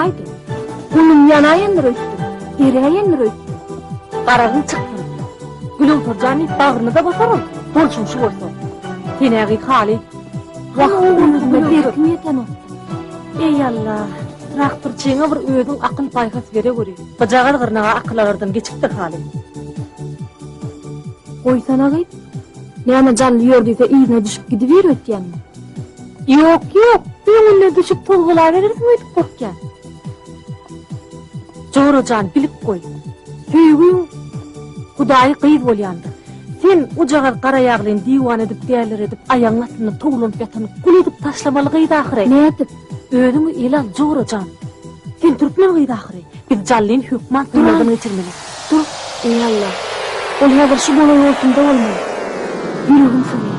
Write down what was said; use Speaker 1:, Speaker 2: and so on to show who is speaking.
Speaker 1: Bolmaýdy. Gulum ýanaýandyr öýtdüm. Eräýendir öýtdüm.
Speaker 2: Garagyň çyksyn. Gülowsarjan diýip bagryny-da basar ol, bolşuň şu bolsa. Sen-ä gyz haly.
Speaker 1: Wah, ömrüme berkim ýetenokdy.
Speaker 2: Eý Alla, traktorçyňa bir özüň akyl-paýhas beregöri. Gyjagaz gyrnaga akyl alardan geçipdir haly.
Speaker 1: Goýsana gyz. Näme Jally ýör diýse yzyna düşüp gidibiýr öýtýäňmi?
Speaker 2: Ýok, ýok, öňünden düşüp tozgalaberersiň öýdüp gorkýan. Jora jan, bilip goý. Söýgiň Hudaýy gyz bolýandyr. Sen ujagaz garaýaglyny diwana edip däliredip aýagyň astynda towlanyp ýatan gul edip taşlamaly gyz ahyry.
Speaker 1: Nädip?
Speaker 2: Özüňi ele al jora jan. Sen türkmen gyzy ahyry. Biz Jallyny hökman synagdan geçirmeli.
Speaker 1: Dur, eý Alla. Ol häzir şu golaý-goltumda bolmaly. Ýüregim syzýar.